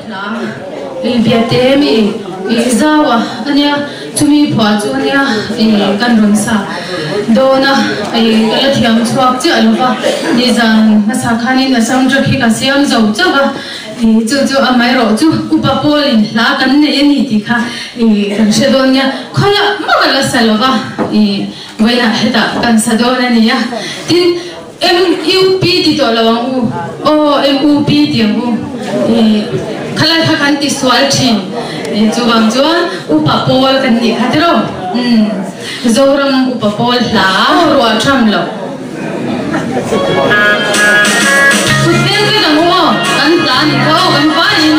Hla i Biate mi i zau a ania chumi phuah chu ania i kan rawn sa dawn a i ka la thiam chhuak chiah lo va nizan hmasa khanin a soundtrack hi ka siam zo chauh a i chu chu amaherawh chu upa pawlin hla kan nei a ni tih kha i kan hre dawn nia khawiah mah ka la sa lo va i vawiinah hetah kan sa dawn a ni a tin MUP ti tawh lo ang u. Aw MUP ti ang u. Ih khalai kha kan ti sual thin. Ih chuvang chuan upa pawl kan nih kha tiraw. Umm Zoram upa pawl hla ruah tham loh. Kut veng vek ang u aw. Kan hla ni kha aw kan vaiin.